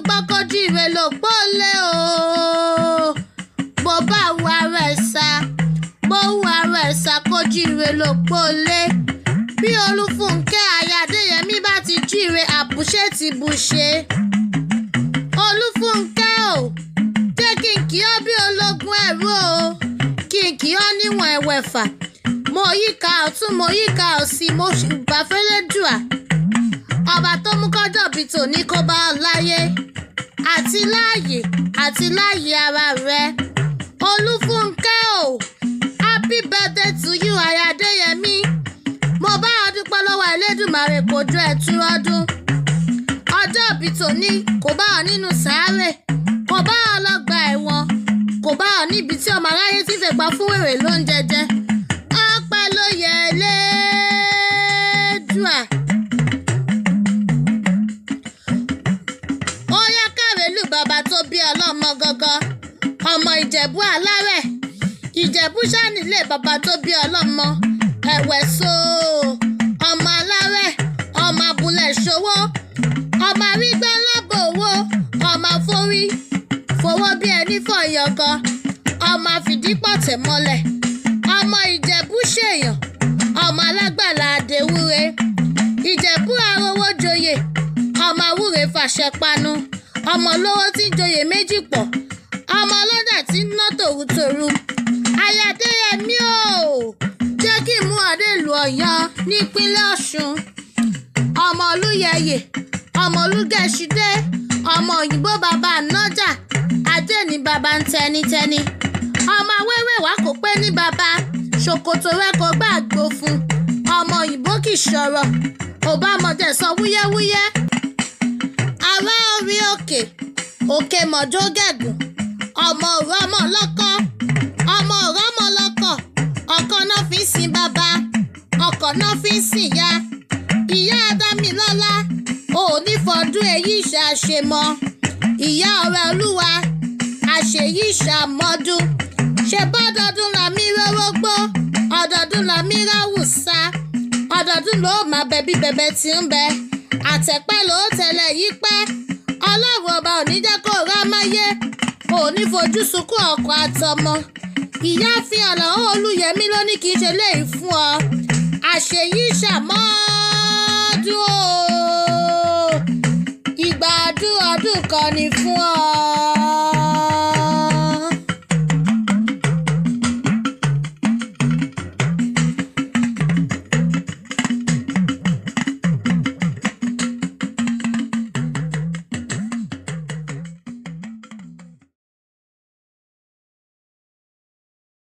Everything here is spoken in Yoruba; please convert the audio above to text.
Gbọ́ kó jíire ló pọ́lé o. Mo bá wu ara ẹ̀ sá, mo wu ara ẹ̀ sá kó jíire ló pọ́lé. Bí Olúfúnkẹ́ aya Adéyẹmí bá ti jíire, àbùṣe ti bùṣe. Olúfúnkẹ́ o, jẹ́ kí n kí ọ́ bí ológun ẹ̀rú o, kí n kí ọ́ níwọ̀n ẹ̀wẹ̀fà. Mo yíká ọ̀tún, mo yíká òsì, mo bá fẹ́lẹ́dùà. Ọba tó mú kọ́jọ́ bí tòní kó bá ọ láyé àti láàyè àti láàyè ara rẹ. Olúfúnkẹ́ o, happy birthday to you, aya Adéyẹmí. Mo bá ọ dúpẹ́ lọ́wọ́ Elédùmarè kò jọ ẹ̀tún ọdún. Ọjọ́ ìbí tòní kò bá ọ nínú sàárè, kò bá ọ lọ́gbà ẹ̀wọ̀n, kò bá ọ níbi tí ọmọ aráyé ti fẹ́ pa fún wèrè lóúnjẹ jẹ. Ọpẹ́ ló yẹ Elédùà. Ó yá kárẹ́lù bàbá tó bí ọlọ́mọ gangan, ọmọ Ìjẹ̀bú alárẹ̀. Ìjẹ̀bú ṣá nílé bàbá tó bí ọlọ́mọ. Ẹ̀wẹ̀ so ọmọ alárẹ̀, ọmọ abúlé ṣòwò, ọmọ arígbá lábọ̀ owó, ọmọ àforí fowó bí ẹni fọyọkọ, ọmọ àfìdípọ̀tẹ̀ mọ́lẹ̀, ọmọ Ìjẹ̀bú ṣèyàn, ọmọ alágbàlá Adéwúre, Ìjẹ̀bú arówó joyè, ọmọ awúre fàṣẹ panu, ọmọ olówó tí ń joyè méjì pọ̀, ọmọ ọlọ́jà tí ń ná tòrutòru. Aya Adéyẹmí o, jẹ́ kí n mú adé ìlú Ọ̀yọ́ nípínlẹ̀ Ọ̀ṣun. Ọmọ Olúyẹyè, ọmọ Olúgẹṣidé, ọmọ òyìnbó bàbá ànájà, ajé ní bàbá ń tẹnitẹni. Ọmọ awẹ́wẹ́wà kò pé ní bàbá, ṣòkòtò rẹ kò gbà gbó fún. Ọmọ òyìnbó kì í ṣọ̀rọ̀, òbámọ̀jẹ̀ sọ wúyẹ́wúyẹ́. Ará orí òkè, òkè mọ̀jọ́ gẹ̀gùn, ọmọ òrọ́mọ lọ́kọ́, ọmọ òrọ́mọ lọ́kọ̀, ọkọ náà fi ń sin bàbá, ọkọ náà fi ń sìn ya. Ìyá Adámilọ́lá, ò ní fọdún èyí ṣàṣemọ. Ìyá ọ̀rẹ́ olúwa, àṣeyí ṣàmọ́dún. Ṣe bọ́dọọdún làmí rórógbó, ọdọọdún làmí ráwùsá, ọdọọdún ló máa bẹ bí bẹbẹ tí ń bẹ. Àtẹ̀pẹ́ ló tẹ̀lé yí pẹ́. Ọlọ́run ọba ò ní jẹ́ kó rá máyé, ò ní fojú sunkún ọkọ àtọmọ. Ìyá fi ọ̀nà Olúyẹmí ló ní kí n ṣe léyìí fún ọ. Àṣeyí ṣàmọ́dún o. Ìgbà ọdún ọdún kan ni fún ọ.